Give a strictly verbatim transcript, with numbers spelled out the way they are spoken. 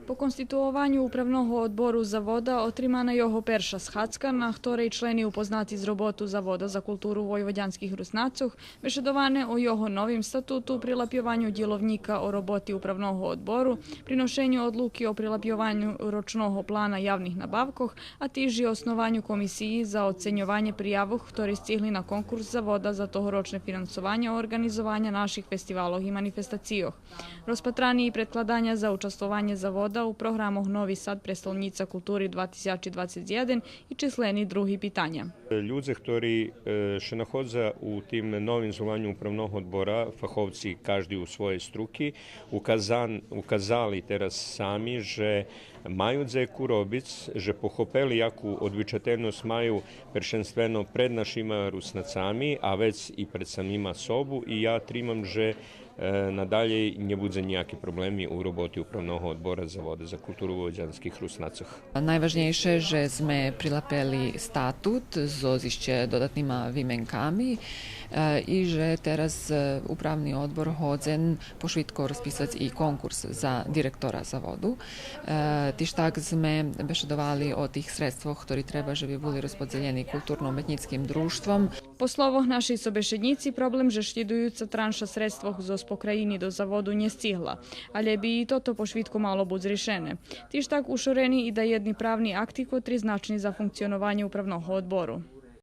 По конституованю Управного одбору Завода отримана його перша схадзка, на хторей члени упознати з роботу Завода за културу войводянских Руснацох, бешедоване о його новим статуту, прилапйованю дїловнїка о роботи Управного одбору, приношеню одлуки о прилапйованю рочного плана явних набавкох, а тиж и основаню комисиї за оценьованє приявох хтори сцигли на конкурс Завода за тогорочне финансованє орґанизованя наших фестивалох и манифестацийох. Розпатрани и предкладаня за участвованє Завода у програмох Нови Сад престолнїца култури два тисячи двацец єден и числени други питаня. Людзе хтори, е, ше находза у тим новим зволаню Управного одбора, фаховци кажди у своєй струки, указан-, указали тераз сами же маю дзеку робиц, же похопели яку одвичательносц маю першенствено пред нашима Руснацами, а вец и пред самима собу, и я тримам же, е, надалєй нє будзе нїяки проблеми у роботи Управного одбора Завода за културу войводянских Руснацох. Найважнєйше же зме прилапели статут зоз ище додатнима вименками, е, и же тераз, е, Управни одбор годзен пошвидко розписац и конкурс за директора Заводу. Е, тиж так зме бешедовали о тих средствох хтори треба же би були розподзелєни културно-уметнїцким дружтвом. По словох нашей собешеднїци, проблем же шлїдуюца транша средствох зоз Покраїни до Заводу нє сцигла, алє би и тото пошвидко мало буц ришене. Тиж так ушорени и даєдни правни акти котри значни за функционованє Управного одбору.